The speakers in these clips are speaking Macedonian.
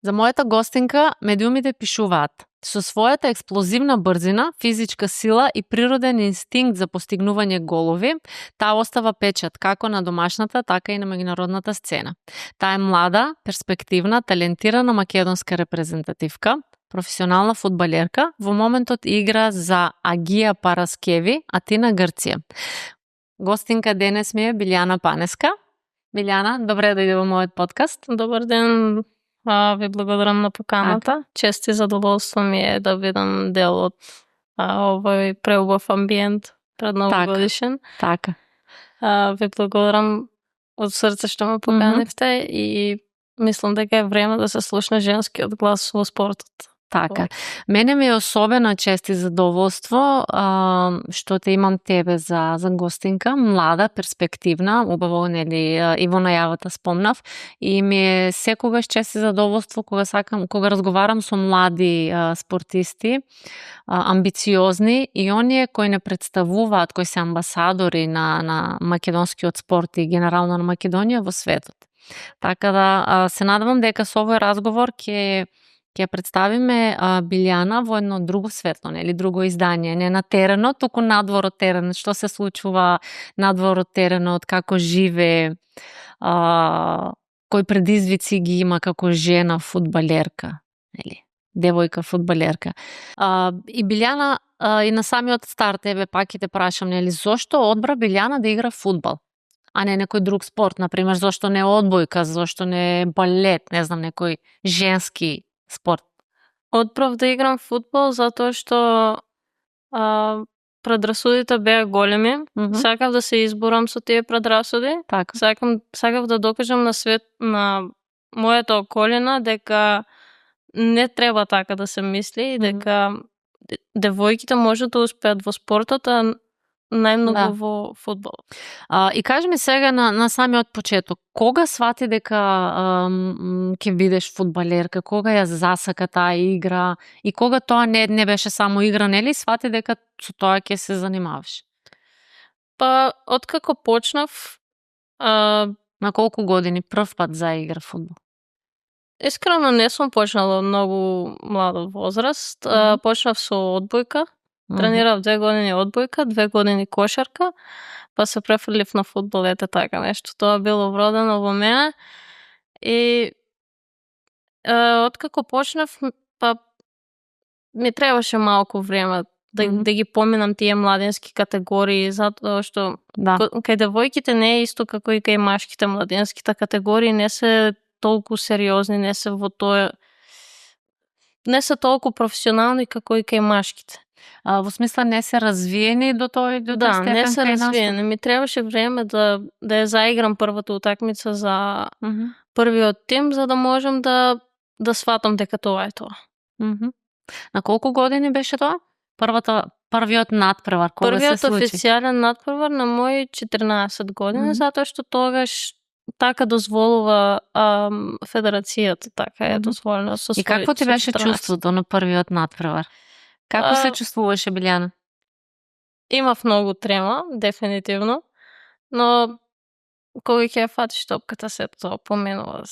За мојата гостинка медиумите пишуваат: со својата експлозивна брзина, физичка сила и природен инстинкт за постигнување голови, таа остава печат како на домашната, така и на меѓународната сцена. Таа е млада, перспективна, талентирана македонска репрезентативка, професионална фудбалерка, во моментот игра за Агија Параскеви, Атина, Грција. Гостинка денес ми е Билјана Панеска. Билјана, добре дојде во мојот подкаст. Добар ден, ви благодарам на поканата. Чест и задоволство ми е да бидам дел од овој преубав амбиент пред новогодишен. Така. Ви благодарам од срце што ме поканивте и мислам дека е време да се слушне женскиот глас во спортот. Така. Мене ми е особена чест и задоволство што те имам тебе за гостинка, млада, перспективна, убаво, нели, и во најавата спомнав, и ми е секогаш чест и задоволство кога разговарам со млади спортисти, амбициозни и оние кои не представуваат, кои се амбасадори на македонскиот спорт и генерално на Македонија во светот. Така да се надевам дека со овој разговор ќе ја представиме Билјана во едно друго светло, нели, друго издание, не на теренот, туку надвор од теренот, што се случува надвор од теренот, како живее, кои предизвици ги има како жена фудбалерка, нели, девојка фудбалерка. И Билјана, и на самиот старт тебе пак ќе те прашам, нели, зошто одбра Билјана да игра фудбал, а не некој друг спорт, например, зошто не одбојка, зошто не балет, не знам, некој женски спорт? Одбрав да играм фудбал затоа што предрасудите беа големи. Сакав да се изборам со тие предрасуди. Така. Сакав да докажам на свет, на мојата околина, дека не треба така да се мисли и дека девојките можат да успеат во спортот, а најмногу во фудбал. И кажи ми сега на самиот почеток, кога свати дека ќе бидеш фудбалерка, кога ја засака таа игра и кога тоа не беше само игра, нели, свати дека со тоа ќе се занимаваш? Па, откако почнав... На колку години прв пат заигра фудбал? Искрено не сум почнала многу млада возраст. Почнав со одбојка. Тренирав 2 години одбојка, 2 години кошарка, па се префрлив на фудбал, ете така нешто. Тоа било вродено во мене. И откако почнав, па ми требаше малку време да ги поминам тие младенски категории, затоа што кај девојките не е исто како и кај машките. Младенските категории не се толку сериозни, не се во тоа, не се толку професионални како и кај машките. Во смисла не се развиени до тој степен? Да, не се развиени. Ми требаше време да ја заиграм првата утакмица за првиот тим, за да можам да сватам дека тоа е тоа. На колку години беше тоа? Првиот надпревар, кога се случи? Првиот официјален надпревар на мои 14 години, затоа што тогаш така дозволува федерацијата, така е дозволено со своји. И какво ти беше чувството на првиот надпревар? Како се чувствуваше Билјана? Имав многу трема, дефинитивно, но кога ќе ја фатиш топката, се тоа поминува.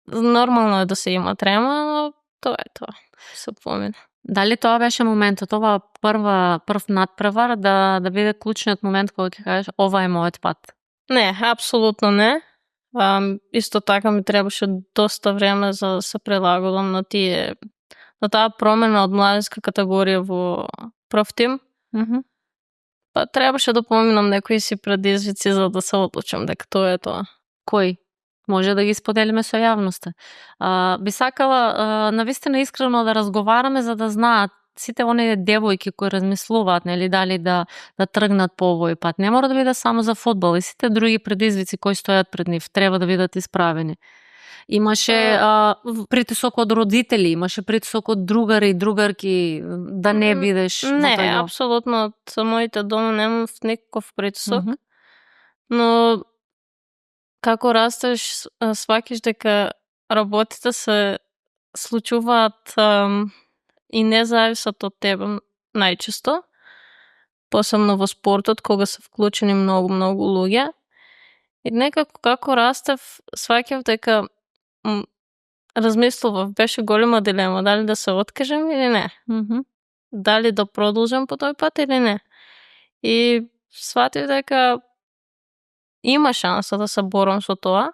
Нормално е да се има трема, но тоа е тоа. Се помина. Дали тоа беше моментот, ова прв надпревар да биде клучниот момент кога ќе кажеш ова е мојот пат? Не, апсолутно не. Исто така ми требаше доста време за да се прилагодам на таа промена од младенска категорија во прв тим. Па требаше да поминам некои си предизвици за да се одлучам дека тоа е тоа. Кои? Може да ги споделиме со јавноста. Би сакала навистина искрено да разговараме за да знаат сите оние девојки кои размислуваат, нели, дали да тргнат по овој пат. Не мора да биде само за фудбал, и сите други предизвици кои стојат пред нив треба да бидат исправени. Имаше притисок од родители, имаше притисок од другари и другарки да не бидеш во тој дел. Не, апсолутно од моите дома немав никаков притисок. Но како растеш, сваќаш дека работите се случуваат и не зависат од тебе најчесто. Посебно во спортот, кога се вклучени многу луѓе. И некако како растев, сваќав дека размислував, беше голема дилема дали да се откажем или не. Дали да продолжам по тој пат или не. И сватив дека има шанса да се борам со тоа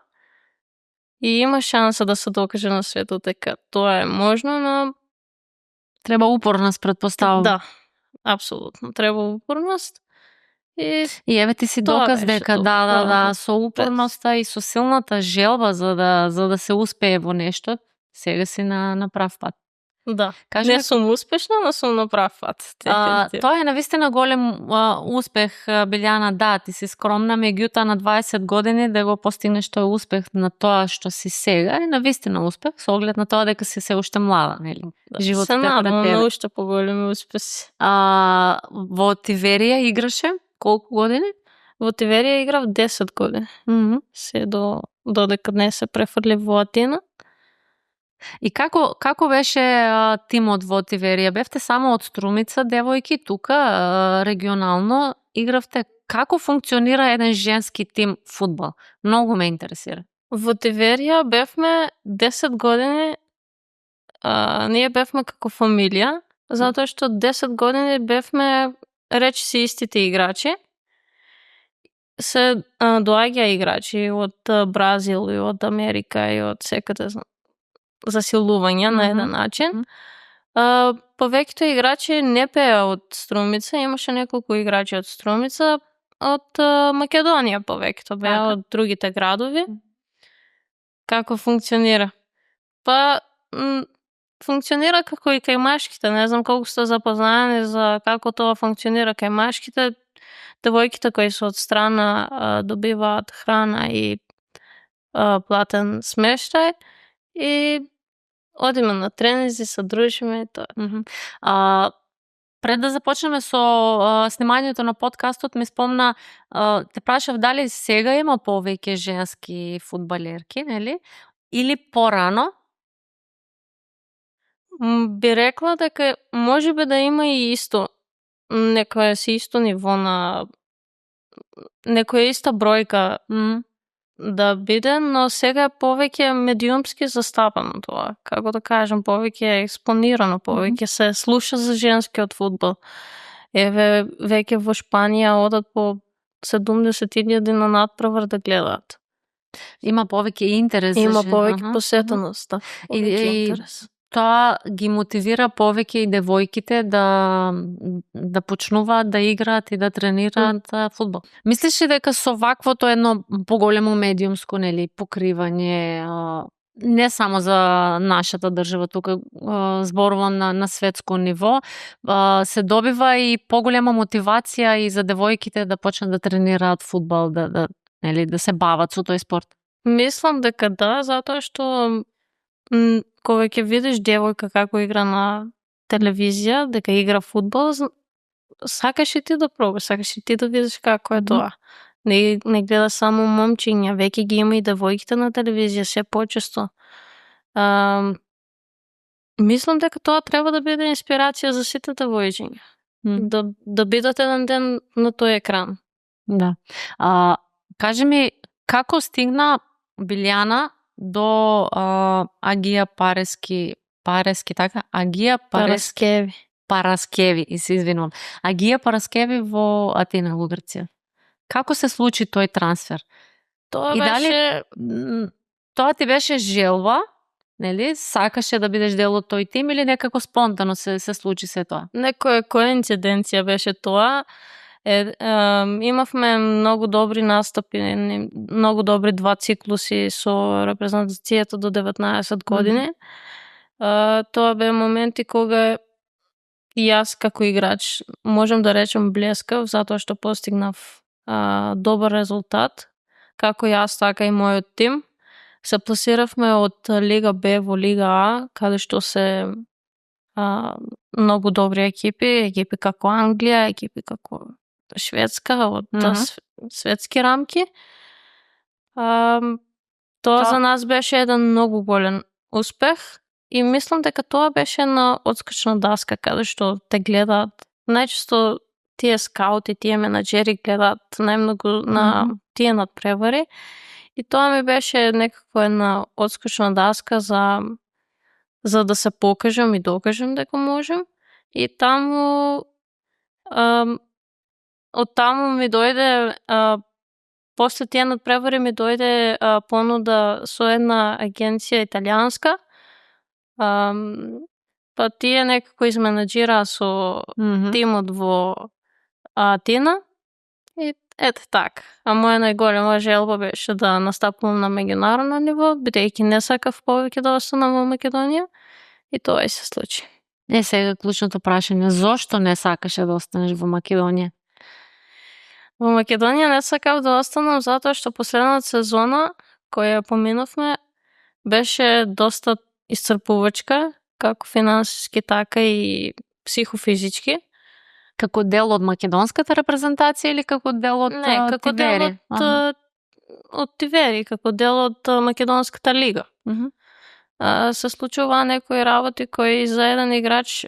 и има шанса да се докаже на светот дека тоа е можно, но треба упорност, предпоставувам. Да, апсолутно, треба упорност. И еве ти си тоа доказ беше дека толку. со упорноста и со силната желба за да се успее во нешто, сега си на прав пат. Да. Кажи Не ми, сум успешна, но сум на прав пат. тоа е навистина голем успех, Билјана. Да, ти си скромна, меѓутоа на 20 години да го постигнеш тој успех на тоа што си сега е навистина успех, со оглед на тоа дека си се уште млада, нели? Животот се е пред надам тебе. на уште поголеми успеси. Во Тиверија играше колку години? Во Тиверија играв 10 години. Се додека не се префрлив во Атина. И како беше тимот во Тиверија? Бевте само од Струмица девојки тука регионално игравте. Како функционира еден женски тим фудбал? Многу ме интересира. Во Тиверија бевме 10 години, ние бевме како фамилија, затоа што 10 години бевме речиси истите играчи. Се доаѓа играчи од Бразил и од Америка и од секаде засилување на еден начин. Повеќето играчи не пеа од Струмица, имаше неколку играчи од Струмица, од Македонија повеќето беа од другите градови. Како функционира? Па функционира како и кај машките, не знам колку сте запознаени за како тоа функционира кај машките. Девојките кои се од страна добиваат храна и платен смештај и одиме на тренинзи, се дружиме и тоа. Пред да започнеме со снимањето на подкастот, ми спомна, те прашав дали сега има повеќе женски фудбалерки, нели? Или порано? Би рекла дека можеби да има и исто, некоја си исто ниво на некоја иста бројка да биде, но сега е повеќе медиумски застапано тоа. Како да кажем, повеќе е експонирано, повеќе се слуша за женскиот фудбал. Еве, веќе во Шпанија одат по 70.000 на надпревар да гледаат. Има повеќе интерес. Има повеќе посетеност, да. И тоа ги мотивира повеќе и девојките да почнуваат да играат и да тренираат фудбал. Мислиш ли дека со ваквото едно поголемо медиумско, нели, покривање, не само за нашата држава, тука зборувам на светско ниво, се добива и поголема мотивација и за девојките да почнат да тренираат фудбал, нели, да се бават со тој спорт? Мислам дека да, затоа што кога ќе видиш девојка како игра на телевизија, дека игра фудбал, сакаш и ти да пробаш, сакаш и ти да видиш како е тоа. Не гледа само момчиња, веќе ги има и девојките на телевизија се почесто. Мислам дека тоа треба да биде инспирација за сите девојчиња. Да бидат еден ден на тој екран. Да. Кажи ми, како стигна Билјана до Агија Параскеви, и се извинувам. Агија Параскеви во Атина, во Грција. Како се случи тој трансфер? Тоа ти беше желба, нели? Сакаше да бидеш дел од тој тим или некако спонтано се случи се тоа? Некоја коинциденција беше тоа. Имавме многу добри настапи, многу добри 2 циклуси со репрезентацијата до 19 години. Тоа бе моменти кога и јас како играч можам да речем блескав, затоа што постигнав добар резултат, како јас, така и мојот тим. Се пласиравме од Лига Б во Лига А, каде што се многу добри екипи како Англија, екипи како Шведска, од светски рамки. Тоа за нас беше еден многу голем успех и мислам дека тоа беше една отскочна даска каде што те гледаат. Најчесто тие скаути, тие менаџери гледаат најмногу на тие надпревари И тоа ми беше некако една одскочна даска за да се покажам и докажам дека можам. И таму од таму ми дојде после тие надпревари ми дојде понуда со една агенција италијанска. Па тие некако изменаџираа со тимот во Атина. И ете така. А моја најголема желба беше да настапувам на меѓународно ниво, бидејќи не сакав повеќе да останам во Македонија. И тоа и се случи. Сега клучното прашање, зошто не сакаше да останеш во Македонија? Во Македонија не сакав да останам затоа што последната сезона која ја поминавме беше доста исцрпувачка, како финансиски, така и психофизички. Како дел од македонската репрезентација или како дел од Не, како Тивери? дел од Тивери, како дел од македонската лига. Се случуваа некои работи кои за еден играч,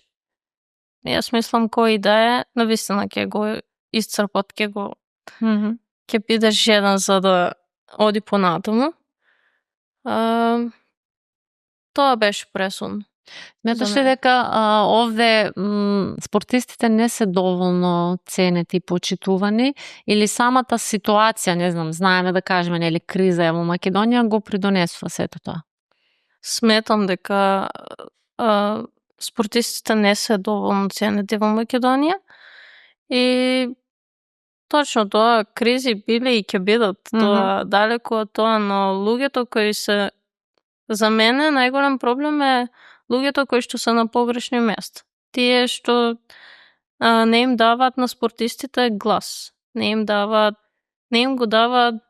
јас мислам кој да е, навистина ќе го исцрпат, ќе биде жеден за да оди понатаму. Тоа беше пресудно. Сметаш ли дека овде спортистите не се доволно ценети и почитувани или самата ситуација, не знам, знаеме да кажеме, нели, криза во Македонија го придонесува сето тоа? Сметам дека спортистите не се доволно ценети во Македонија и точно тоа, кризи биле и ќе бидат, тоа далеку од тоа, но луѓето кои се, за мене најголем проблем е луѓето кои што се на погрешни места. Тие што не им даваат на спортистите глас, не им го даваат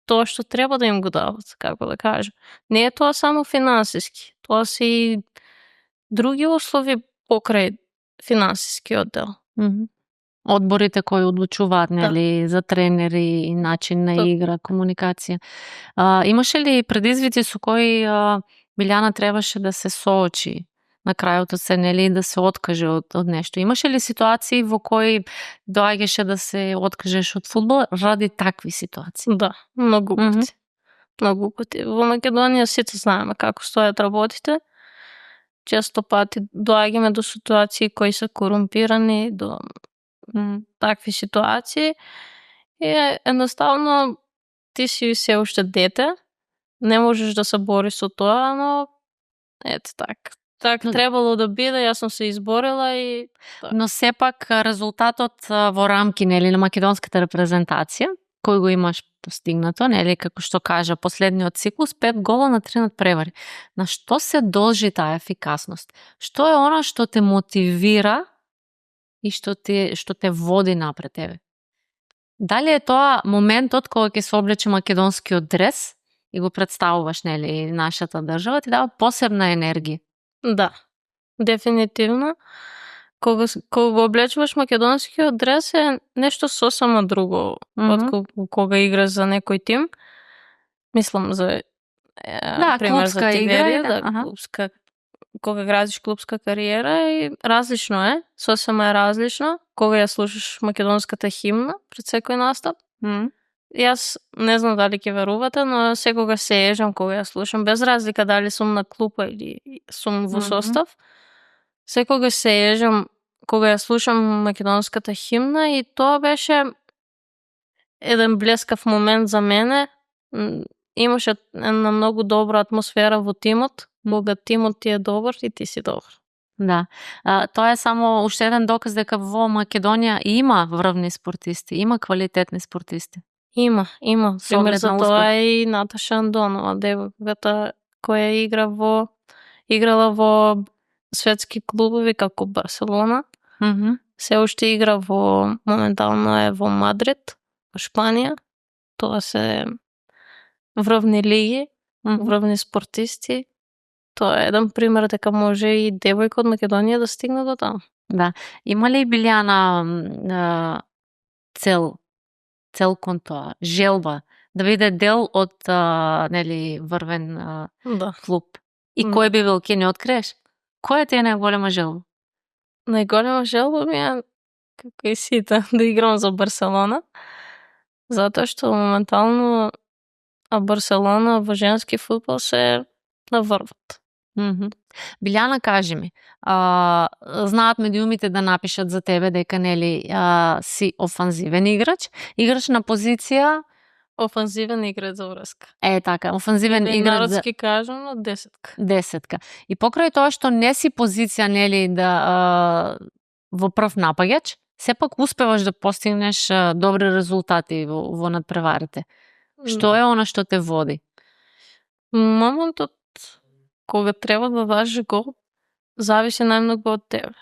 тоа што треба да им го дават, како да кажам. Не е тоа само финансиски, тоа се и други услови покрај финансискиот дел. Одборите кои одлучуваат, нели, за тренери и начин на игра, комуникација. Имаше ли предизвици со кои Билјана требаше да се соочи на крајот се, нели, да се откаже од нешто? Имаше ли ситуации во кои доаѓаше да се откажеш од фудбал ради такви ситуации? Да, многу пати. Многу пати. Во Македонија сите знаеме како стојат работите. Често пати доаѓаме до ситуации кои се корумпирани, до такви ситуации. И едноставно ти си се уште дете, не можеш да се бориш со тоа, но ете така. Така требало да биде, јас сум се изборила и така. Но сепак резултатот во рамки, нели, на македонската репрезентација, кој го имаш постигнато, нели, како што кажа последниот циклус, 5 гола на 3 надпревари. На што се должи таа ефикасност? Што е она што те мотивира и што те води напред тебе? Дали е тоа моментот кога ќе се облече македонскиот дрес и го представуваш, нели, нашата држава, ти дава посебна енергија? Да, дефинитивно. Кога го облечуваш македонскиот дрес е нешто сосема друго од кога играш за некој тим. Мислам за пример за Тивери, клупска, кога градиш клупска кариера и различно е, сосема е различно кога ја слушаш македонската химна пред секој настап. Јас не знам дали ќе верувате, но секогаш се ежам кога ја слушам, без разлика дали сум на клупа или сум во состав. Секогаш се ежам кога ја слушам македонската химна и тоа беше еден блескав момент за мене. Имаше една многу добра атмосфера во тимот, кога тимот ти е добар и ти си добар. Да. Тоа е само уште еден доказ дека во Македонија има врвни спортисти, има квалитетни спортисти. Има. Пример за тоа е и Наташа Андонова, девојката која играла во светски клубови како Барселона. Се уште игра моментално е во Мадрид, во Шпанија. Тоа се врвни лиги, врвни спортисти. Тоа е еден пример дека може и девојка од Македонија да стигне до таму. Да. Има ли Билјана цел кон тоа, желба да биде дел од нели врвен клуб? И кој би бил, ќе не откриеш? Која ти е најголема желба? Најголема желба ми е, како и сите, да играм за Барселона, затоа што моментално а Барселона во женски фудбал се наврват. Билјана, кажи ми, знаат медиумите да напишат за тебе дека нели си офанзивен играч на позиција Офанзивен играч за врска. така, офанзивен Или играч за народски кажано, десетка. десетка. И покрај тоа што не си позиција нели да во прв напаѓач, сепак успеваш да постигнеш добри резултати во надпреварите. Што е она што те води? Моментот кога треба да дадеш гол, зависи најмногу од тебе.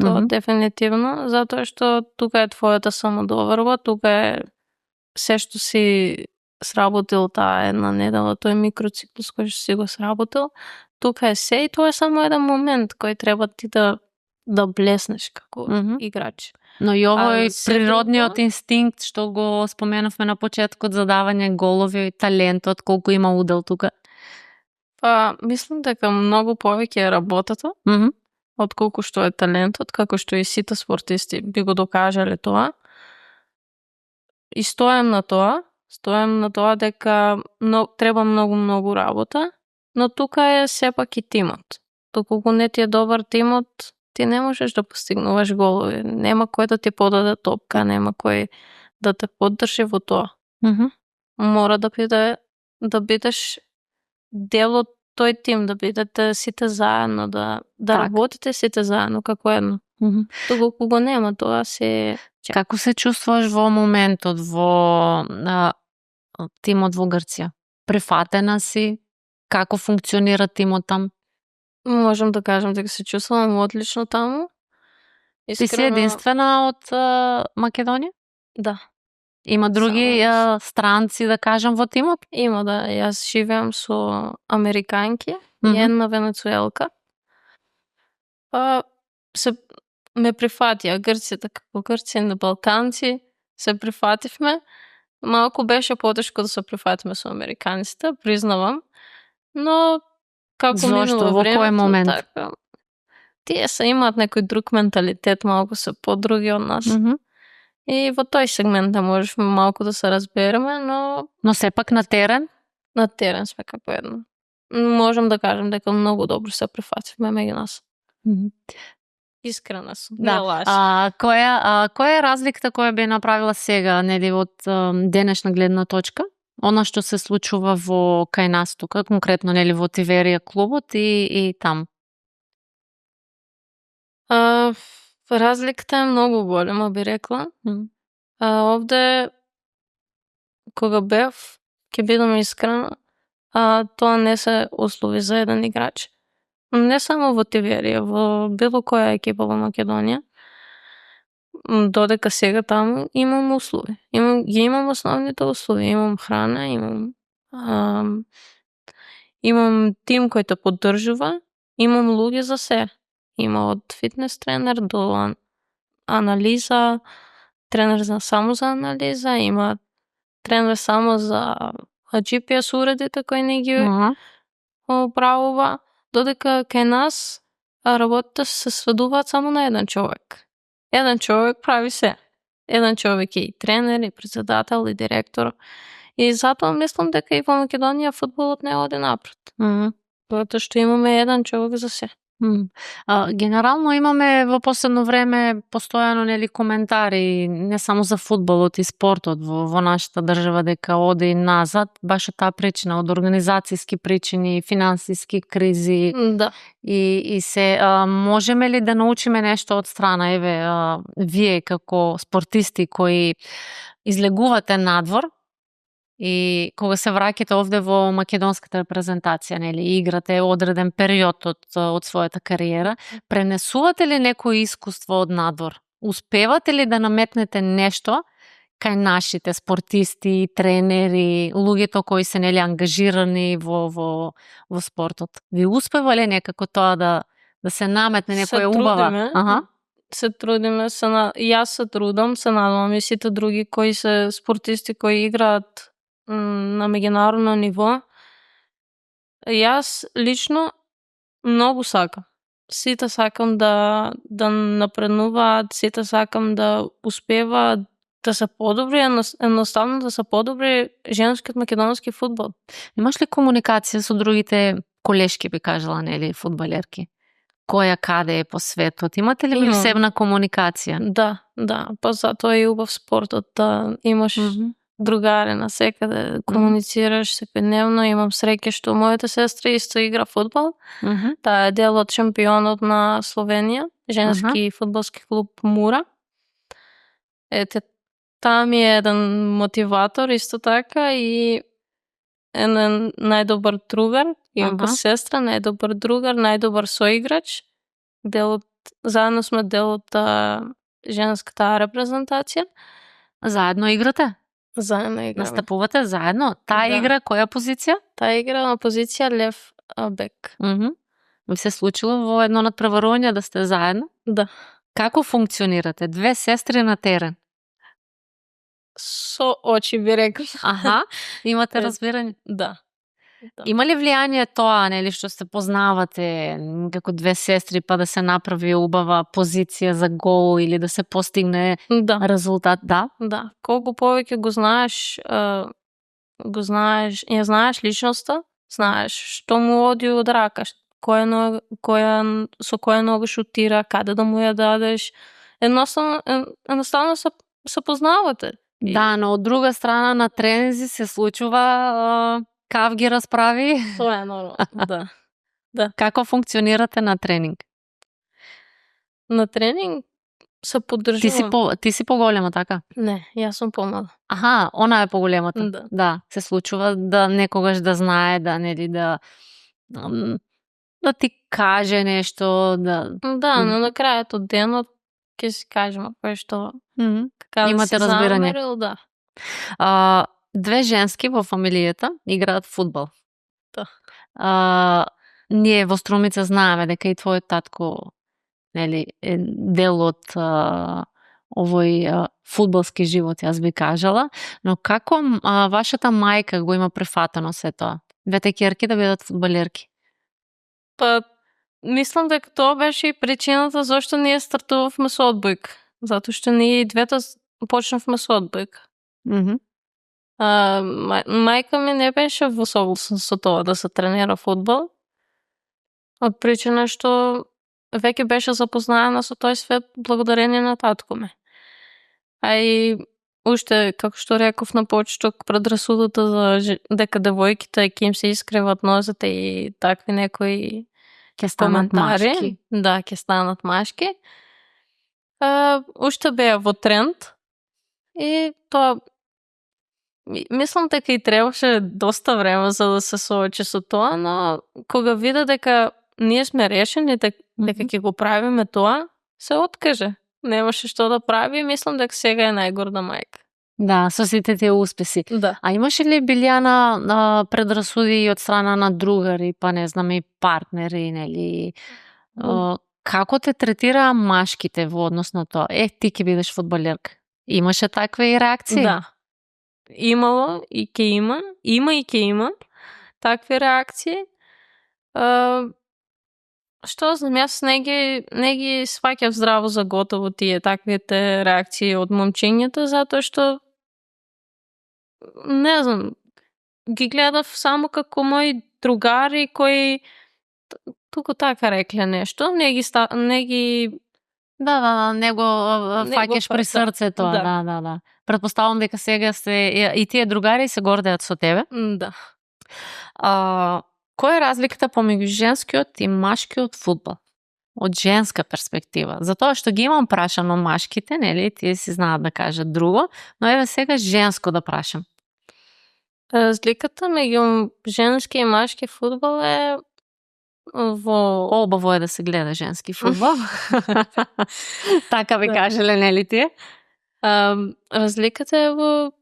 Тоа дефинитивно, затоа што тука е твојата самодоверба, тука е се што си сработил таа една недела, тој микроциклус кој што си го сработил, тука е се и тоа е само еден момент кој треба ти да блеснеш како играч. Но и овој природниот инстинкт што го споменавме на почетокот за давање голови, талентот, колку има удел тука? Мислам дека многу повеќе е работата, отколку што е талентот, како што и сите спортисти би го докажале тоа. И стојам на тоа дека треба многу работа, но тука е сепак и тимот. Доколку не ти е добар тимот, ти не можеш да постигнуваш голови. Нема кој да ти подаде топка, нема кој да те поддржи во тоа. Мора да бидеш дел од тој тим, да бидете сите заедно, да работите сите заедно како едно. Доколку го нема тоа се... Како се чувствуваш во моментот во тимот во Грција? Прифатена си? Како функционира тимот там? Можам да кажам дека се чувствувам одлично таму. Ти си единствена од Македонија? Да. Има други странци, да кажам, во тимот? Има, да. Јас живеам со американки и една венецуелка. Се ме прифатија Грцијата како Грција на Балканци, се прифативме. Малку беше потешко да се прифатиме со американците, признавам, но како минува времето... Во кој момент? Така, тие се имаат некој друг менталитет, малку се подруги од нас. И во тој сегмент не можевме малку да се разбереме, но... Но сепак на терен? На терен сме како едно. Можам да кажам дека многу добро се прифативме меѓу нас. Искрена сум, не лажам. Која е разликата која би направила сега, нели, од денешна гледна точка? Она што се случува во кај нас тука, конкретно, нели, во Тиверија клубот и там? Разликата е многу голема, би рекла. Овде, кога бев, ќе бидам искрена, тоа не се услови за еден играч. Не само во Тиверија, во било која екипа во Македонија. Додека сега таму имам услови. Имам основните услови. Имам храна, имам тим кој те поддржува, имам луѓе за се. Има од фитнес тренер до анализа, тренер само за анализа, има тренер само за GPS уредите кои не ги управува, додека кај нас работите се сведуваат само на еден човек. Еден човек прави се. Еден човек е и тренер, и председател, и директор. И затоа мислам дека и во Македонија фудбалот не оди напред. Затоа што имаме еден човек за се. Генерално имаме во последно време постојано, нели, коментари не само за фудбалот и спортот во нашата држава дека оди назад, баш од таа причина, од организацијски причини, финансиски кризи. Да. И се можеме ли да научиме нешто од страна, вие како спортисти кои излегувате надвор и кога се враќате овде во македонската репрезентација, нели, играте одреден период од својата кариера, пренесувате ли некој искуство од надвор? Успевате ли да наметнете нешто кај нашите спортисти, тренери, луѓето кои се, нели, ангажирани во спортот? Ви успева ли некако тоа да се наметне некоја убава? Се трудиме, јас се трудам, се надевам и сите други кои се спортисти кои играат на меѓународно ниво. Јас лично многу сакам. Сите сакам да напреднуваат, сите сакам да успеваат, да се подобри, едноставно да се подобри женскиот македонски фудбал. Имаш ли комуникација со другите колешки, би кажала, нели, фудбалерки? Која каде е по светот? Имате ли Имам. меѓусебна комуникација? Да, па затоа е убав спортот, да имаш другари на секаде, комуницираш секојдневно. Имам среќа што мојата сестра исто игра фудбал. Таа е дел од шампионот на Словенија, женски фудбалски клуб Мура. Ете, таа ми е еден мотиватор исто така и еден најдобар другар. Имам сестра, најдобар другар, најдобар соиграч. Заедно сме дел од женската репрезентација. Заедно играте? Заедно играме. Настапувате заедно? Таа игра која позиција? Таа игра на позиција лев бек. Ви се случило во едно надпреварување да сте заедно? Да. Како функционирате? Две сестри на терен? Со очи би рекла. Имате разбирање? Да. Има ли влијание тоа, нели, што се познавате како две сестри, па да се направи убава позиција за гол или да се постигне резултат? Да. Колку повеќе го знаеш, ја знаеш личноста, знаеш што му оди од рака, со која нога шутира, каде да му ја дадеш. Едноставно се познавате. Да, но од друга страна на тренинзи се случува кав ги расправи. Тоа е нормално, да. Како функционирате на тренинг? На тренинг се поддржувам. Ти си поголема, така? Не, јас сум помала. Она е поголемата. Да, се случува да некогаш да знае, да нели да ти каже нешто, да, но на крајот од денот ќе си кажеме кој што имате разбирање. Да. Две женски во фамилијата играат фудбал. Да. Ние во Струмица знаеме дека и твојот татко, нели, е дел од овој фудбалски живот, јас би кажала, но како вашата мајка го има прифатено се тоа? Двете ќерки да бидат фудбалерки? Па, мислам дека тоа беше и причината зашто ние стартувавме со одбојка. Затоа што ние и двете почнавме со одбојка. Мајка ми не беше во согласна со тоа да се тренира фудбал. Од причина што веќе беше запознаена со тој свет благодарение на татко ми. А и уште, како што реков на почеток, предрасудата за дека девојките ќе им се искриват нозете и такви некои ќе станат машки. Да, ќе станат машки. Уште беа во тренд и тоа мислам дека и требаше доста време за да се соочи со тоа, но кога вида дека ние сме решени дека ќе го правиме тоа, се откаже. Немаше што да прави и мислам дека сега е најгорда мајка. Да, со сите тие успеси. Да. А имаше ли, Билјана, предрасуди од страна на другари, па не знам, и партнери, нели? Како те третираа машките во однос на тоа? Ти ќе бидеш фудбалерка. Имаше такви реакции? Да. Имало и ќе има. Има и ќе има такви реакции. Што знам, јас не ги сваќав здраво за готово тие таквите реакции од момчињата, затоа што не знам, ги гледав само како мои другари кои туку така рекле нешто, не ги не го фаќаш при срце тоа. Да. Претпоставувам дека сега и тие другари се гордеат со тебе. Да. Која е разликата помеѓу женскиот и машкиот фудбал? Од женска перспектива. Затоа што ги имам прашано машките, нели, тие си знаат да кажат друго, но еве сега женско да прашам. Разликата меѓу женски и машки фудбал е Обаво е да се гледа женски фудбал. Така ви кажеле, нели тие? Разликата е во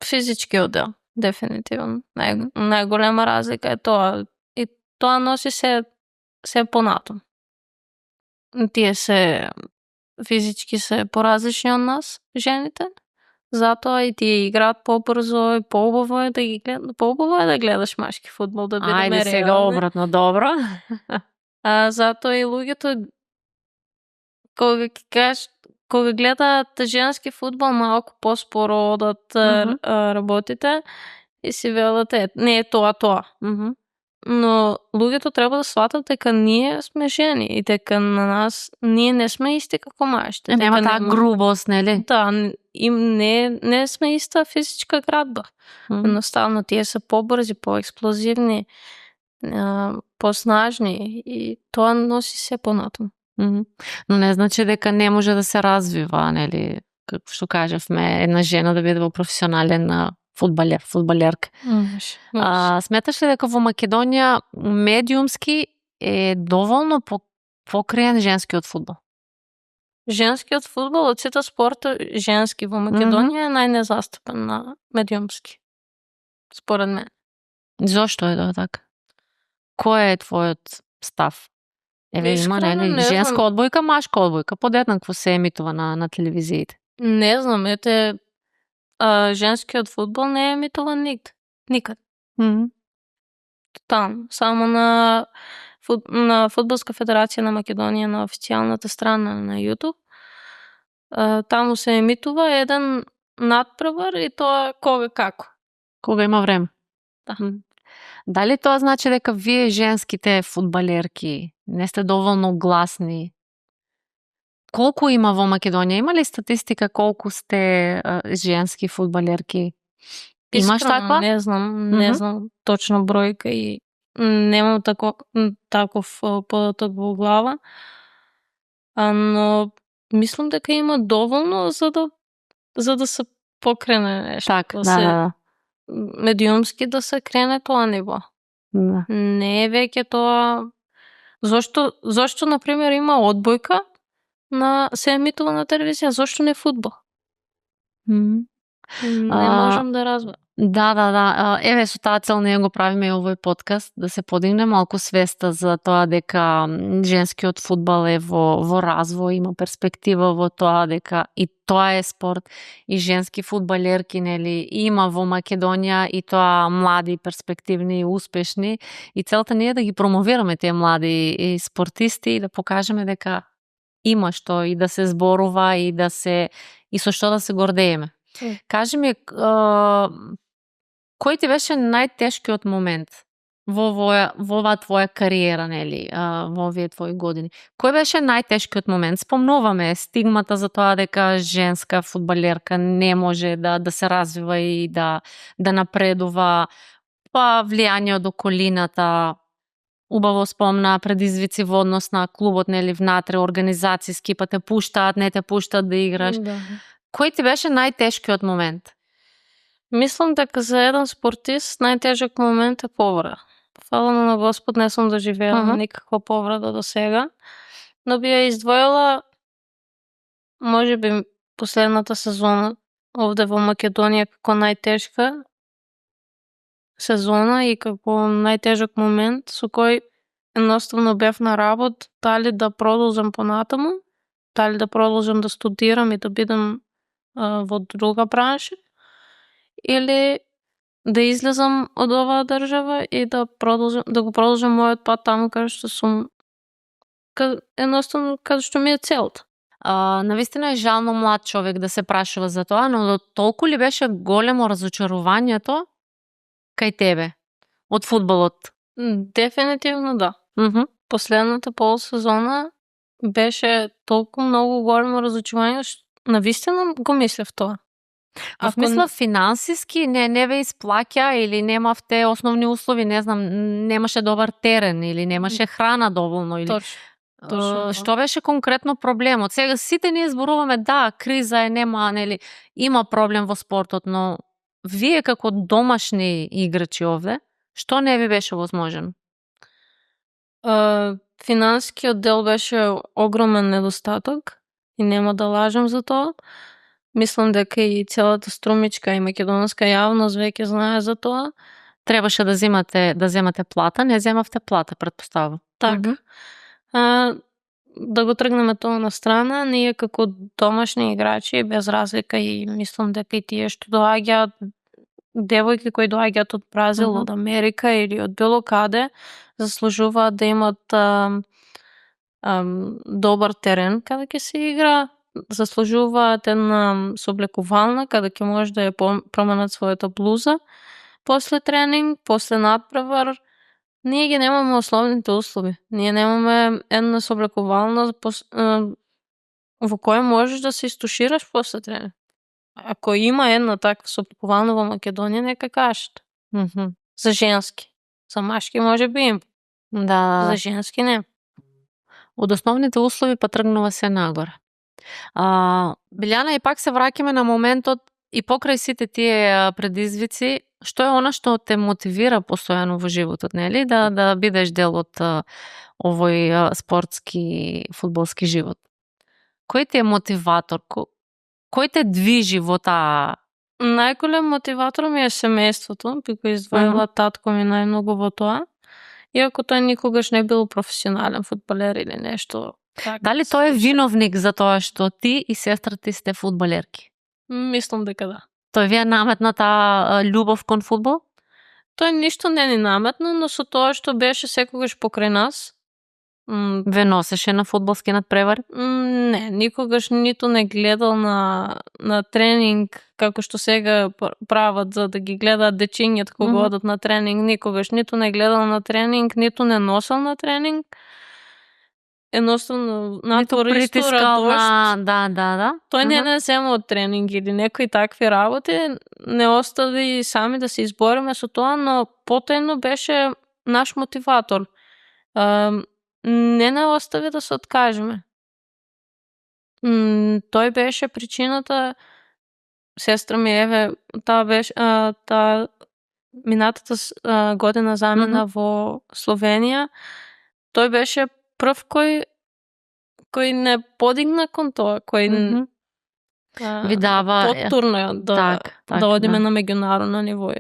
физичкиот дел. Дефинитивно. Најголема разлика е тоа. И тоа носи се понатом. Тие се физички се поразлични од нас, жените. Затоа и тие играат побрзо и поубаво е да гледаш машки фудбал, да бидеме реални. Ајде сега обратно, добро. Затоа и луѓето кога ќе кажеш кога гледаат женски фудбал, малку поспоро одат работите и си велат, не е тоа. Но луѓето треба да сватат дека ние сме жени и дека на нас ние не сме исти како мажите. Нема таа грубост, нели? Да, им не сме иста физичка градба. Едноставно тие се побрзи, поексплозивни, поснажни и тоа носи се понатаму. Но не значи дека не може да се развива, нели? Како што кажавме, една жена да биде професионален фудбалерка. Сметаш ли дека во Македонија медиумски е доволно покриен женскиот фудбал? Женскиот фудбал од сите спорти женски во Македонија е најнезастапен на медиумски. Според мен. Зошто е тоа така? Кој е твојот став? Има, нели, женска одбојка, машка одбојка, подеднакво се емитува на телевизиите. Не знам, женскиот фудбал не е емитуван никад. Там, само на Фудбалска федерација на Македонија, на официјалната страна на YouTube. Таму се емитува еден надпревар и тоа кога како. Кога има време. Да. Дали тоа значи дека вие женските фудбалерки не сте доволно гласни? Колку има во Македонија? Има ли статистика колку сте женски фудбалерки? Имаш таква? Не знам точно бројка и немам таков податок во глава. Но мислам дека има доволно за да се покрене нешто. Така, да. Медиумски да се крене тоа ниво. Да. Не е веќе тоа. Зошто на пример има одбојка се емитува на телевизија, зошто не фудбал? Не можам да разберам. Да. Еве со таа цел ние го правиме и овој подкаст, да се подигне малку свеста за тоа дека женскиот фудбал е во развој, има перспектива во тоа дека и тоа е спорт и женски фудбалерки, нели, има во Македонија и тоа млади, перспективни и успешни и целта ни е да ги промовираме тие млади и спортисти и да покажеме дека има што и да се зборува и со што да се гордееме. Кажи ми, кој ти беше најтешкиот момент во оваа твоја кариера, нели, во овие твои години? Кој беше најтешкиот момент? Спомнуваме стигмата за тоа дека женска фудбалерка не може да се развива и да напредува, па влијание од околината, убаво спомна предизвици во однос на клубот, нели, внатре, организацијски, па те пуштаат, не те пуштаат да играш. Да. Кој ти беше најтешкиот момент? Мислам дека за еден спортист најтежок момент е повреда. Фала на Господ, не сум доживеала никаква повреда до сега, но би ја издвоила можеби последната сезона овде во Македонија како најтешка сезона и како најтежок момент со кој едноставно бев на работ, дали да продолжам понатаму, дали да продолжам да студирам и да бидам во друга бранша, или да излезам од оваа држава и да го продолжам мојот пат таму каде што сум, едноставно каде што ми е целта. Навистина е жално млад човек да се прашува за тоа, но толку ли беше големо разочарувањето кај тебе од фудбалот? Дефинитивно да. Последната полсезона беше толку многу големо разочарување што навистина го мислев тоа. Во смисла финансиски не ве исплаќа или немавте основни услови, не знам, немаше добар терен или немаше храна доволно или Точно. Што беше конкретно проблемот? Сега сите ние зборуваме, да, криза е, нема, нели, има проблем во спортот, но вие како домашни играчи овде, што не ви беше возможен? Финансискиот дел беше огромен недостаток и нема да лажам за тоа. Мислам дека и целата струмичка и македонска јавност веќе знае за тоа. Требаше да земате плата, не земавте плата, претпоставувам. Така. Да го тргнеме тоа на страна, ние како домашни играчи, без разлика и мислам дека и тие што доаѓаат, девојки кои доаѓаат од Бразил, од Америка или од било каде, заслужуваат да имат добар терен каде ќе се игра, заслужуваат една сооблекувална, каде ќе може да ја променат својата блуза после тренинг, после надпревар. Ние ги немаме основните услови. Ние немаме една сооблекувална во која можеш да се истушираш после тренинг. Ако има една таква сооблекувална во Македонија, нека кажат. За женски. За машки може би им. Да. За женски не. Од основните услови па тргнува се нагоре. Билјана, и пак се враќаме на моментот и покрај сите тие предизвици, што е она што те мотивира постојано во животот, нели? Да бидеш дел од овој спортски, фудбалски живот. Кој ти е мотиватор? Кој те движи во таа? Најголем мотиватор ми е семејството, би го издвоила татко ми најмногу во тоа. Иако тој никогаш не бил професионален фудбалер или нешто. Дали тој е виновник за тоа што ти и сестра ти сте фудбалерки? Мислам дека да. Тој ви е наметна таа љубов кон фудбал? Тој ништо не ни наметна, но со тоа што беше секогаш покрај нас. Ве носеше на фудбалски надпревари? Не, никогаш ниту не гледал на тренинг како што сега прават за да ги гледаат дечињата кога одат на тренинг. Никогаш ниту не гледал на тренинг, ниту не носел на тренинг. Едноставно натпор исто радост. Да. Тој не зема од тренинг или некои такви работи, не остави сами да се избориме со тоа, но потајно беше наш мотиватор. Не остави да се откажеме. Тој беше причината. Сестра ми еве, таа беше минатата година замина во Словенија. Тој беше прв кој не подигна кон тоа, кој ви дава потурна да одиме на меѓународно ниво.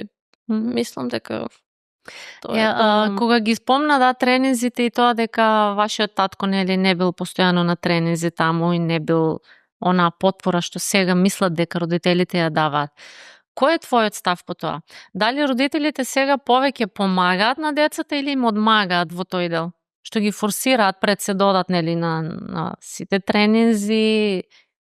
Мислам дека кога ги спомна тренинзите и тоа дека вашиот татко не бил постојано на тренинзи таму и не бил онаа потпора што сега мислат дека родителите ја даваат. Кој е твојот став по тоа? Дали родителите сега повеќе помагаат на децата или им одмагаат во тој дел? Што ги форсираат пред се додат на сите тренинзи,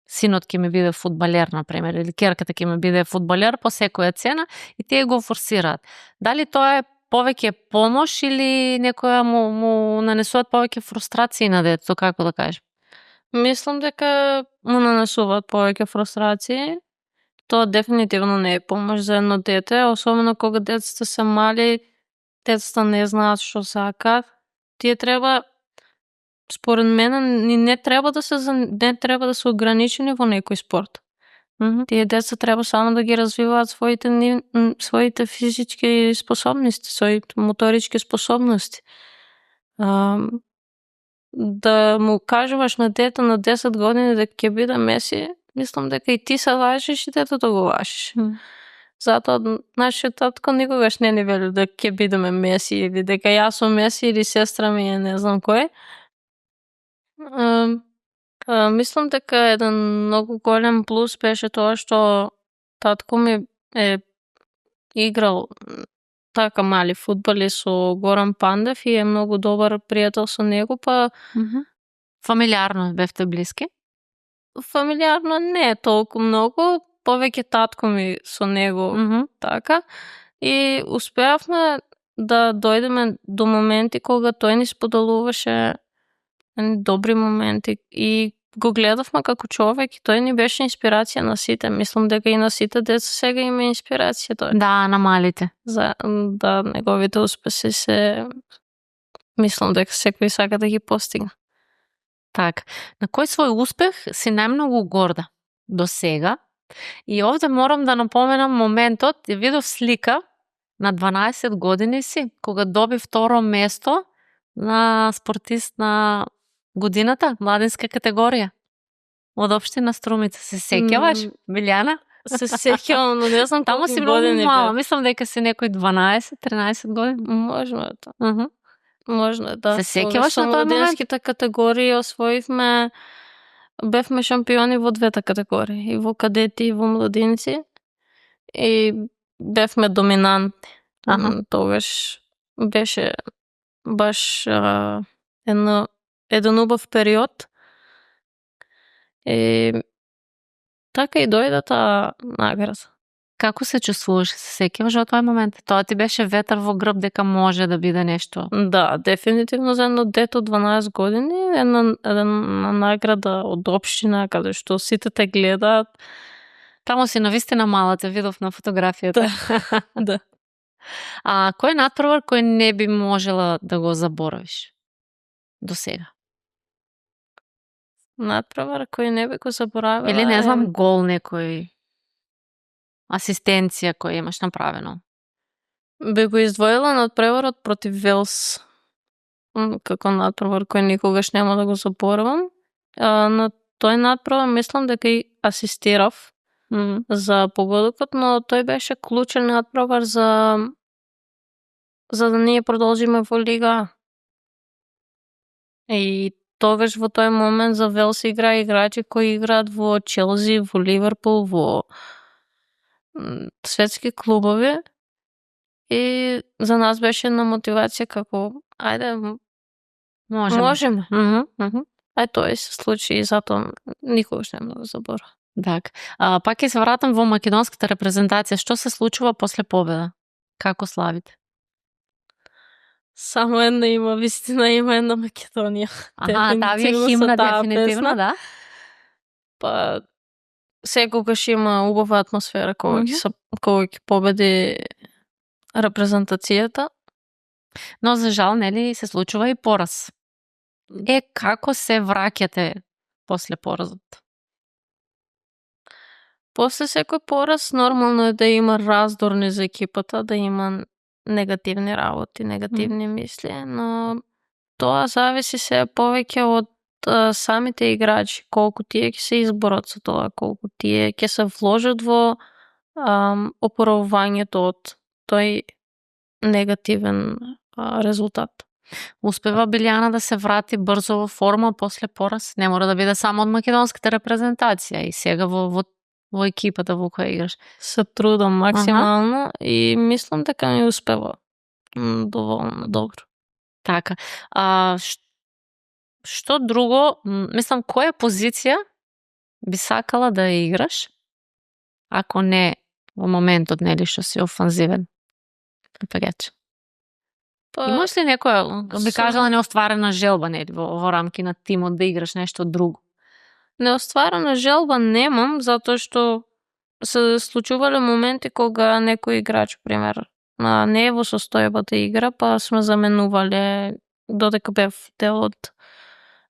синот ќе ми биде фудбалер, например, или керката ќе ми биде фудбалер по секоја цена и тие го форсираат. Дали тоа е повеќе помош или некоја му нанесуваат повеќе фрустрации на детето, како да кажем? Мислам дека му нанесуваат повеќе фрустрации. Тоа дефинитивно не е помош за едно дете, особено кога децата се мали, децата не знаат што сакаат. Тие треба, според мене, не треба да се ограничени во некој спорт. Тие деца треба само да ги развиваат своите физички способности, своите моторички способности. Да му кажуваш на дете на 10 години дека ќе биде Меси, мислам дека и ти се лажеш и детето го лажеш. Затоа нашиот татко никогаш не ни вели дека ќе бидеме Меси или дека јас сум Меси или сестра ми е не знам кој. Мислам дека еден многу голем плюс беше тоа што татко ми е играл така мали фудбали со Горан Пандев и е многу добар пријател со него, па фамилиарно бевте блиски? Фамилиарно не е толку многу, повеќе татко ми со него така. И успеавме да дојдеме до моменти кога тој ни споделуваше добри моменти и го гледавме како човек и тој ни беше инспирација на сите. Мислам дека и на сите деца сега има инспирација тој. Да, на малите. Да, неговите успеси се мислам дека секој сака да ги постигне. Так, на кој свој успех си најмногу горда до сега? И овде морам да напоменам моментот, ја видов слика на 12 години си, кога доби второ место на спортист на годината, младинска категорија. Од општина Струмица. Се сеќаваш, Билјана? Се сеќавам, но не знам таму си многу мала. Мислам дека си некој 12-13 години. Можно е тоа. Можно е, да. Се сеќаваш на тој момент? Младинските категории освоивме, бевме шампиони во двете категории, и во кадети и во младинци. И бевме доминантни. Тогаш беше баш еден убав период. И така и дојде таа награда. Како се чувствуваш? Се сеќаваш од тој момент? Тоа ти беше ветар во грб дека може да биде нешто. Да, дефинитивно за едно дете од 12 години, една награда од општина каде што сите те гледаат. Таму си навистина мала, те видов на фотографијата. Да. А кој е натпревар кој не би можела да го заборавиш до сега? Натпревар кој не би го заборавила. Или не знам, гол некој, асистенција која имаш направено. Би го издвоила натпреварот против Велс како натпревар кој никогаш нема да го заборавам. На тој натпревар мислам дека и асистирав за погодокот, но тој беше клучен натпревар за да ние продолжиме во Лига. И тогаш во тој момент за Велс игра играчи кои играат во Челси, во Ливерпул, во светски клубови. И за нас беше една мотивација како ајде можеме. Ај тоа се случи и затоа никогаш нема да го заборавам. Так. Пак ќе се вратам во македонската репрезентација. Што се случува после победа? Како славите? Само една има, вистина има една Македонија. Таа ви е химна дефинитивно, да? Па секогаш има убава атмосфера кога ќе победи репрезентацијата. Но за жал, нели, се случува и пораз. Како се враќате после поразот? После секој пораз нормално е да има раздорни за екипата, да има негативни работи, негативни мисли, но тоа зависи се повеќе од самите играчи, колку тие ќе се изборат со тоа, колку тие ќе се вложат во опоравувањето од тој негативен резултат. Успева Билјана да се врати брзо во форма после пораз? Не мора да биде само од македонската репрезентација и сега во екипата во која играш. Се трудам максимално и мислам дека ми успева доволно добро. Така. Што друго, мислам, која позиција би сакала да ја играш, ако не во моментот, нели, што си офанзивен напагач? Имаш ли некоја, би кажала, неостварена желба, нели, во рамки на тимот да играш нешто друго? Неостварена желба немам, затоа што се случувале моменти кога некој играч, пример, не е во состојба да игра, па сме заменувале, додека бев дел од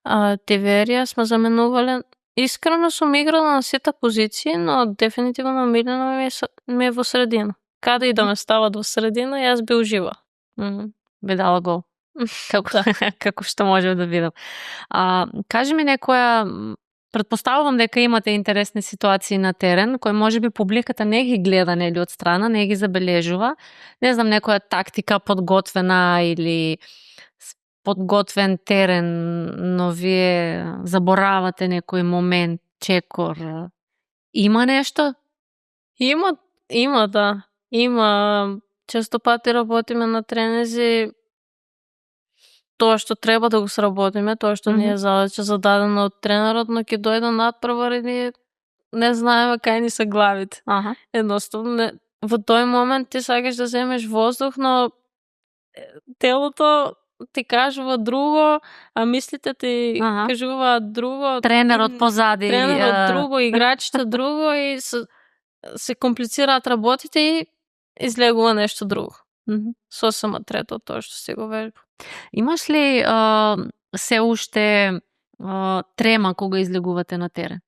Тиверија, сме заменувале. Искрено сум играла на сите позиции, но дефинитивно милено ми е во средина. Каде и да ме стават во средина, јас би уживала. Би дала гол. Како што можев да видам. Кажи ми некоја, претпоставувам дека имате интересни ситуации на терен, кои можеби публиката не ги гледа, нели, од страна, не ги забележува. Не знам, некоја тактика подготвена или подготвен терен, но вие заборавате некој момент, чекор. Има нешто? Има, да. Има. Често пати работиме на тренези тоа што треба да го сработиме, тоа што не е задача зададена од тренерот, но ќе дојде натпревар и не знаеме кај ни се главите. Едноставно, во тој момент ти сакаш да земеш воздух, но телото ти кажува друго, а мислите ти кажуваат друго. Тренерот позади. Тренерот друго, играчите друго и се комплицираат работите и излегува нешто друго. Сосема трето од тоа што си го велил. Имаш ли се уште трема кога излегувате на терен?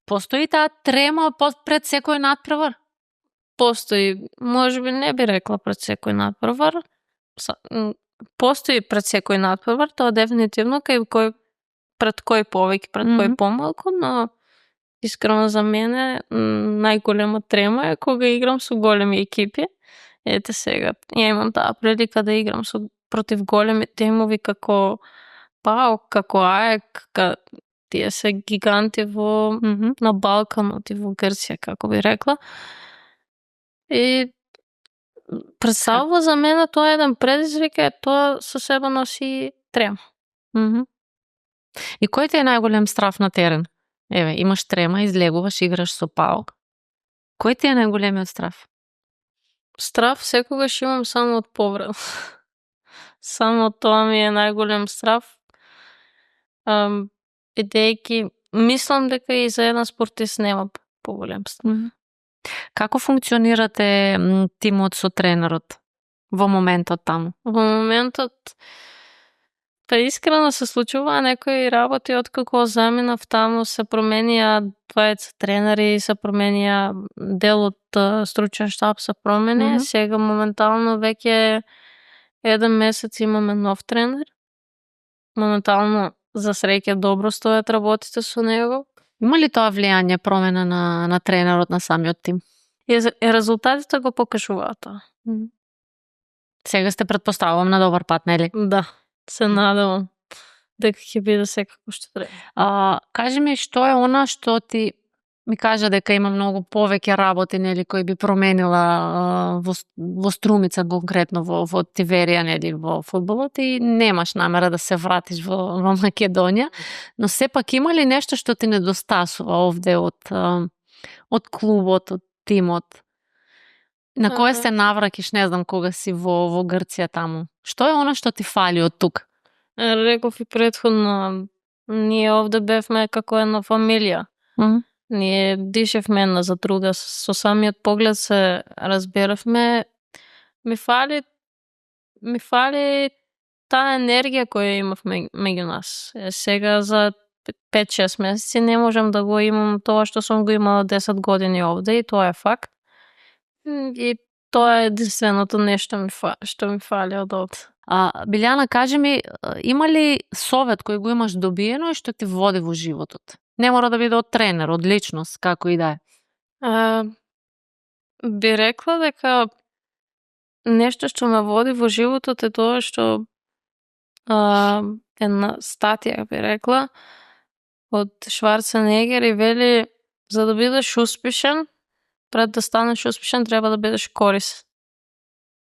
Постои таа трема пред секој натпревар? Постои. Можеби не би рекла пред секој натпревар. Постои пред секој натпревар, тоа дефинитивно, пред кој повеќе, пред кој помалку, но искрено за мене најголема трема е кога играм со големи екипи. Ете сега, ја имам таа прилика да играм против големи тимови како ПАОК, како АЕК, тие се гиганти на Балканот и во Грција, како би рекла. И представува за мене тоа еден предизвик, тоа со себе носи трема. И кој ти е најголем страф на терен? Еве, имаш трема, излегуваш, играш со паук. Кој ти е најголемиот страф? Страф секогаш имам само од повреда. Само тоа ми е најголем страф. Бидејќи мислам дека и за еден спортист нема поголем страф. Како функционирате тимот со тренерот во моментот таму? Во моментот, па искрено се случува некои работи откако заминав таму, се променија двајца тренери, се променија дел од стручен штаб се промени. Сега моментално веќе еден месец имаме нов тренер. Моментално за среќа добро стојат работите со него. Има ли тоа влијание, промена на тренерот на самиот тим? И резултатите го покажуваат тоа. Сега сте, предпоставувам, на добар пат, нели? Да, се надевам дека ќе биде секако што треба. Кажи ми, што е она што ти ми кажа дека има многу повеќе работи, нели, кои би променила во Струмица, конкретно во Тиверија, нели, во фудбалот, и немаш намера да се вратиш во Македонија, но сепак има ли нешто што ти недостасува овде од клубот, од тимот? На кое се навраќаш, не знам, кога си во Грција таму? Што е она што ти фали од тук? Реков и претходно, ние овде бевме како една фамилија. Ние дишевме една за друга, со самиот поглед се разберавме. Ми фали таа енергија која имавме меѓу нас. Сега за 5-6 месеци не можам да го имам тоа што сум го имала 10 години овде, и тоа е факт. И тоа е единственото нешто што ми фали од овде. Билјана, кажи ми, има ли совет кој го имаш добиено и што ти води во животот? Не мора да биде од тренер, од личност, како и да е. Би рекла дека нешто што ме води во животот е тоа што една статија, би рекла, од Шварценегер, и вели, за да бидеш успешен, пред да станеш успешен, треба да бидеш корисен.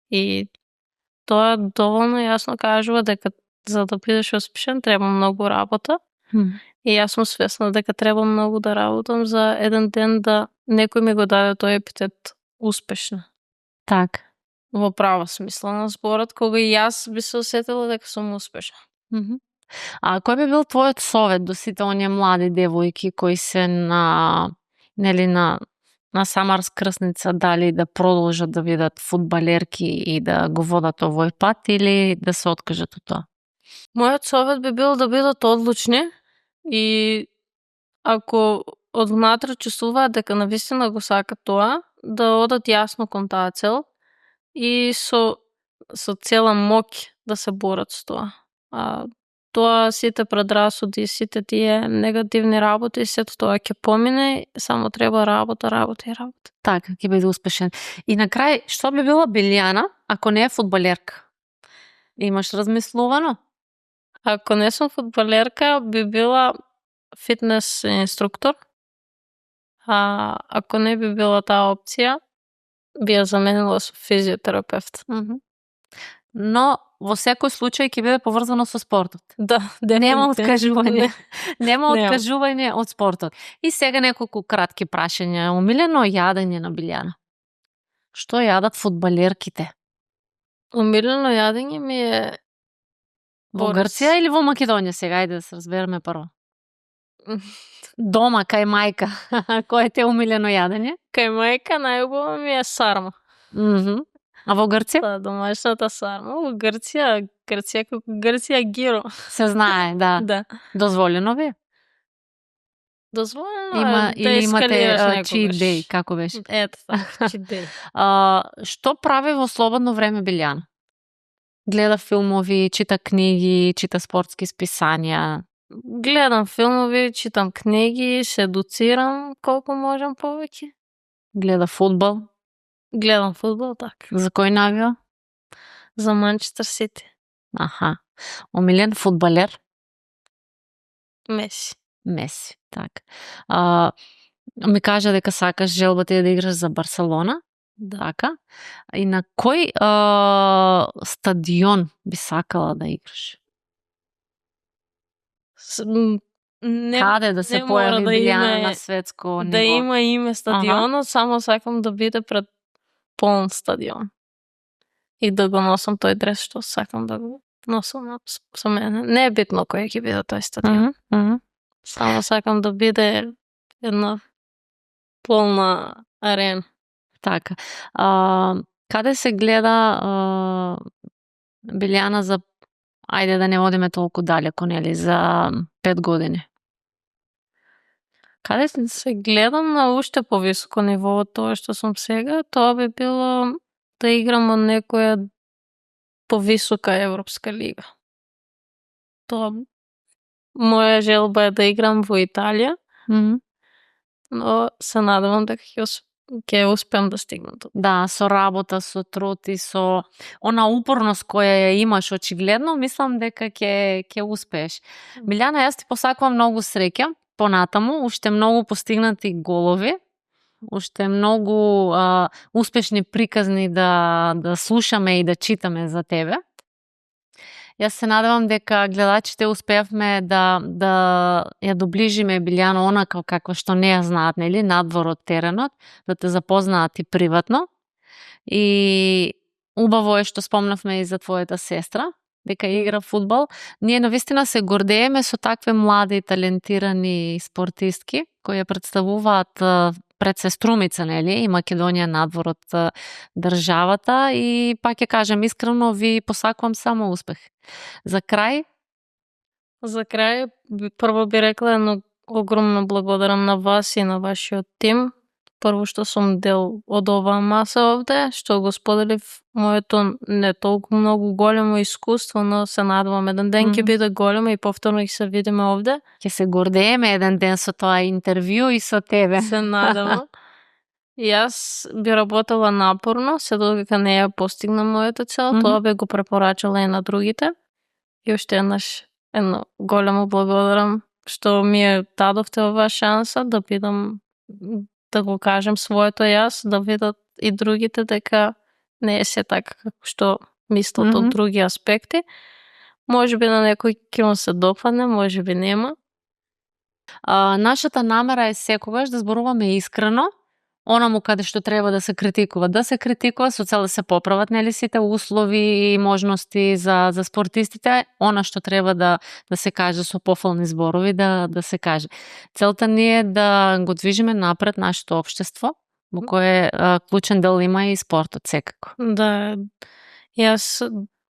И тоа доволно јасно кажува дека за да бидеш успешен треба многу работа. И јас сум свесна дека треба многу да работам за еден ден да некој ми го даде тој епитет успешна. Так. Во права смисла на зборот, кога и јас би се осетила дека сум успешна. Кој би бил твојот совет до сите оние млади девојки кои се на сама раскрсница, дали да продолжат да бидат фудбалерки и да го водат овој пат, или да се откажат од тоа? Мојот совет би бил да бидат одлучни, и ако од внатре чувствуваат дека навистина го сакат тоа, да одат јасно кон таа цел и со цела моќ да се борат со тоа. Тоа, сите предрасуди, сите тие негативни работи, сето тоа ќе помине, само треба работа. Така, ќе биде успешен. И на крај, што би била Билјана ако не е фудбалерка? Имаш размислувано? Ако не сум фудбалерка, би била фитнес инструктор. Ако не би била таа опција, би ја заменила со физиотерапевт. Но во секој случај ќе биде поврзано со спортот. Да, нема откажување. Нема откажување од спортот. И сега неколку кратки прашања. Омилено јадење на Билјана? Што јадат фудбалерките? Омилено јадење ми е во Грција или во Македонија? Сега ајде да се разбереме прво. Дома, кај мајка. Кој е те омилено јадење? Кај мајка најубаво ми е сарма. А во Грција? Да, домашната сарма. Во Грција како Грција гиро. Се знае, да. Да. Дозволено ви? Дозволено или имате cheat day, како беше? Ето така, cheat day. Што прави во слободно време Билјана? Гледа филмови, чита книги, чита спортски списања? Гледам филмови, читам книги, се едуцирам колку можам повеќе. Гледа фудбал? Гледам фудбал, така. За кој навија? За Манчестер Сити. Аха. Омилен фудбалер? Меси, така. Ми кажа дека сакаш, желбата е да играш за Барселона. Да. Така. И на кој стадион би сакала да играш? Каде да се не мора појави да Билјана име- на светско ниво? да има име стадионот, само сакам да биде пред полн стадион. И да го носам тој дрес што сакам да го носам со мене. Не е битно кој ќе биде тој стадион. Само сакам да биде една полна арена. Така. Каде се гледа Билјана за, ајде да не одиме толку далеко, нели, за 5 години? Каде се гледам на уште повисоко ниво од тоа што сум сега, тоа би било да играм од некоја повисока европска лига. Тоа моја желба е да играм во Италија, но се надевам дека ќе успеам да стигнам тука. Да, со работа, со труд и со она упорност која ја имаш очигледно, мислам дека ќе успееш. Билјана, јас ти посакувам многу среќа понатаму, уште многу постигнати голови, уште многу успешни приказни да слушаме и да читаме за тебе. Јас се надевам дека гледачите успеавме да ја доближиме Билјана онака каква што не ја знаат, нели, надвор од теренот, да те запознаат и приватно. И убаво е што спомнавме и за твојата сестра, дека игра фудбал. Ние навистина се гордееме со такви млади талентирани спортистки кои ја представуваат пред сеструмица, нели, и Македонија надвор од државата, и пак ќе кажам искрено, ви посакувам само успех. За крај прво би рекла едно огромно благодарам на вас и на вашиот тим. Прво што сум дел од оваа маса овде, што го споделив моето не толку многу големо искуство, но се надевам еден ден ќе биде големо и повторно ќе се видиме овде. Ќе се гордееме еден ден со тоа интервју и со тебе. Се надевам. И јас би работела напорно, се додека не ја постигнам мојата цел, тоа би го препорачала и на другите. И уште едно големо благодарам што ми ја дадовте оваа шанса да бидам, да го кажем своето јас, да видат и другите дека не е се така како што мислат од други аспекти. Може би на некој ќе му се допадне, може би нема. Нашата намера е секогаш да зборуваме искрено, онаму каде што треба да се критикува со цел да се поправат, нели, сите услови и можности за спортистите, она што треба да се каже со пофални зборови, да се каже. Целта ни е да го движиме напред нашето општество, во кое клучен дел има и спортот секако. Да, јас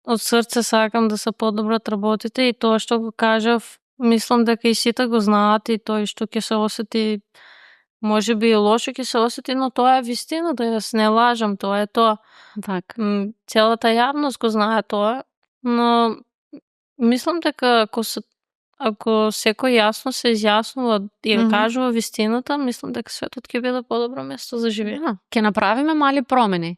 од срце сакам да се подобрат работите и тоа што го кажав, мислам дека и сите го знаат, и тој што ќе се осети може би и лошо ќе се осети, но тоа е вистина, да јас не лажам, тоа е тоа. Така. Целата јавност го знае тоа, но мислам дека ако секој јасно се изјаснува и ја кажува вистината, мислам дека светот ќе биде подобро место за живење. Ќе направиме мали промени.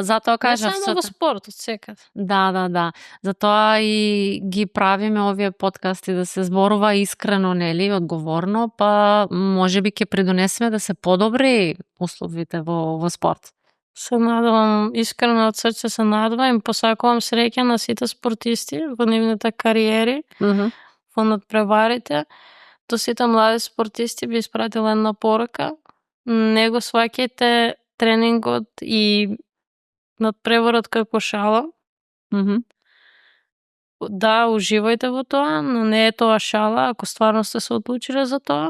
Затоа кажав, не само во спортот, секаде. Да. Затоа и ги правиме овие подкасти да се зборува искрено, нели, одговорно, па можеби ќе придонесеме да се подобри условите во спорт. Се надевам, искрено од срце се надевам и посакувам среќа на сите спортисти во нивните кариери, во надпреварите. До сите млади спортисти би испратила една порака. Не го сваќајте тренингот и надпреварот како шала. Да, уживајте во тоа, но не е тоа шала, ако стварно сте се одлучиле за тоа,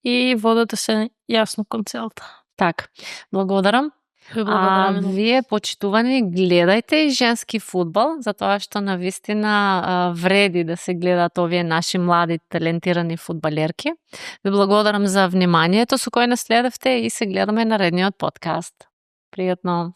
и водете се јасно кон целта. Така, благодарам. Вие, почитувани, гледајте и женски фудбал, затоа што навистина вреди да се гледат овие наши млади талентирани фудбалерки. Ви благодарам за вниманието со кое нас следевте и се гледаме наредниот подкаст. Пријатно!